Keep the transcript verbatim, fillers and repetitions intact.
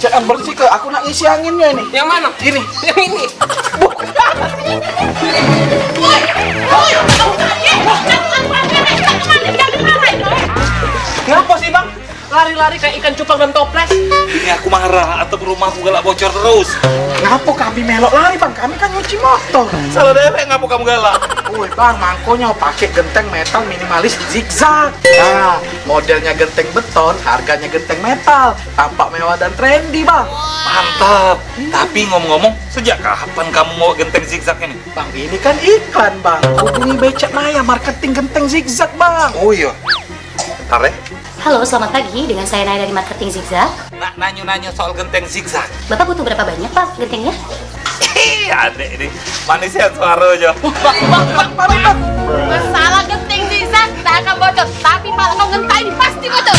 Jangan bersih ke, aku nak ngisi anginnya ini. Yang mana? Ini. Yang ini. Ngapa sih, Bang? Lari-lari kayak ikan cupang dan toples. Ini aku marah, atap rumahku galak bocor terus. Ngapa kami melok lari, Bang? Kami kan nyuci motor. Salah dewek, ngapa kamu galak? Woi, Bang, mangkonyo pakai genteng metal minimalis zigzag. Nah, modelnya genteng beton, harganya genteng metal. Tampak mewah dan trendy, Bang. Mantap. Tapi ngomong-ngomong, sejak kapan kamu mau genteng zigzag ini? Bang, ini kan iklan, Bang. Hubungi Becak Naya, marketing genteng zigzag, Bang. Oh iya. Ntar ya. Halo, selamat pagi. Dengan saya Naya dari marketing zigzag. Nak nanyo-nanyo soal genteng zigzag. Bapak butuh berapa banyak, Pak, gentengnya? Ih, adek ini. Manisnya suara aja. Bang, bang, bang, bang, bang. Masalah genteng zigzag tak akan bocor, tapi pala kau ngentai ini pasti bocor.